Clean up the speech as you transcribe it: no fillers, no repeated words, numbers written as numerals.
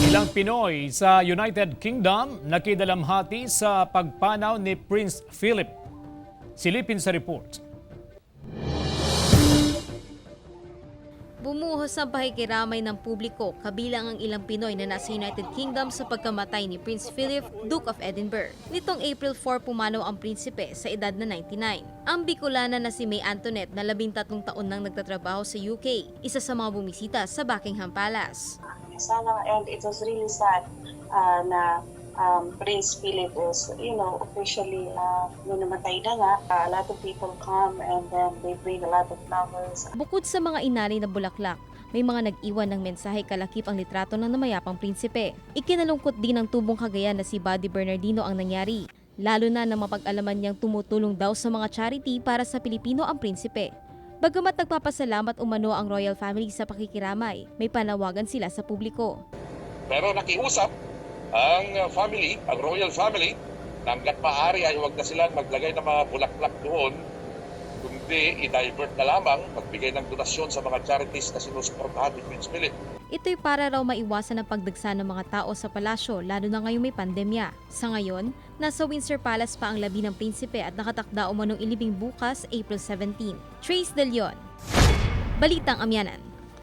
Ilang Pinoy sa United Kingdom nakidalamhati sa pagpanaw ni Prince Philip. Silipin sa report. Bumuhos ang pakikiramay ng publiko, kabilang ang ilang Pinoy na nasa United Kingdom, sa pagkamatay ni Prince Philip, Duke of Edinburgh. Nitong April 4, pumanaw ang prinsipe sa edad na 99. Ang Bicolana na si May Antoinette na 13 taon nang nagtatrabaho sa UK, isa sa mga bumisita sa Buckingham Palace. Sana, and it was really sad na Prince Philip is officially nung namatay na nga. A lot of people come and then they bring a lot of flowers. Bukod sa mga inalay na bulaklak, may mga nag-iwan ng mensahe kalakip ang litrato ng namayapang prinsipe. Ikinalungkot din ng tubong Cagayan na si Buddy Bernardino ang nangyari. Lalo na nang mapag-alaman niyang tumutulong daw sa mga charity para sa Pilipino ang prinsipe. Bagamat nagpapasalamat umano ang royal family sa pakikiramay, may panawagan sila sa publiko. Pero nakiusap ang family, ang royal family, na hangga't maaari ay huwag na silang maglagay ng mga bulaklak doon, kundi i-divert na lamang, magbigay ng donasyon sa mga charities na sinusuportahan ni Prince Philip. Ito'y para raw maiwasan ang pagdagsa ng mga tao sa palasyo, lalo na ngayong may pandemya. Sa ngayon, nasa Windsor Palace pa ang labi ng prinsipe at nakatakda umanong ilibing bukas, April 17. Trace De Leon, Balitang Amianan.